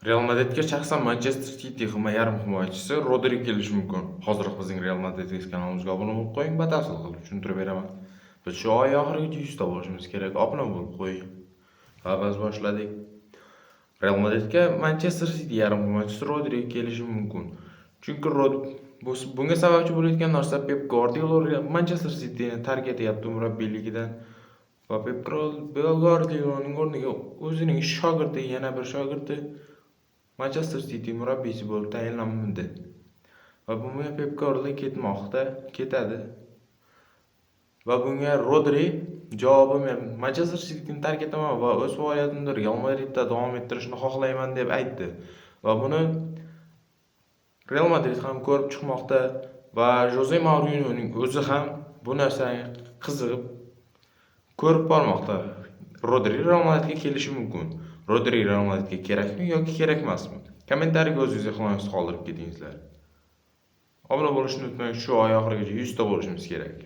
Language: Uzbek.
Real Madridga shaxsan Manchester City yarim himoyachisi Rodri kelishi mumkin. Hoziroq bizning Real Madrid kanalimizga obuna bo'lib qo'ying, batafsil qilib tushuntirib beraman. Biz shu oy oxirigacha 100 ta bo'lishimiz kerak. Obuna bo'lib qo'ying. Va biz boshladik. Real Madridga Manchester City yarim himoyachisi Rodri kelishi mumkin. Chunki bunga sababchi bo'layotgan narsa, Pep Guardiola Manchester Cityni tark etyapti murabbiyligidan va Pep Guardiolaning o'rniga o'zining shogirdi, yana bir shogirdi Manchester City murabbiysi bo'lib tayinlandi. Va bunga Pep Guardiola ketmoqda, ketadi. Va bunga Rodri javobi "Men Manchester Cityni tark etaman va o'z faoliyatimni Real Madridda davom ettirishni xohlayman" deb aytdi. Va buni Real Madrid ham ko'rib chiqmoqda va Joze Mourinyoning o'zi ham bu narsaga qiziqib ko'rib bormoqda. Rodri Real Madridga kelishi mumkin. Rodri Real Madridga kerakmi yoki kerak emasmi? Kommentariyga o'zingiz xulosangizni qoldirib ketingizlar. Obuna bo'lishni unutmang, shu oy oxirigacha 100 ta bo'lishimiz kerak.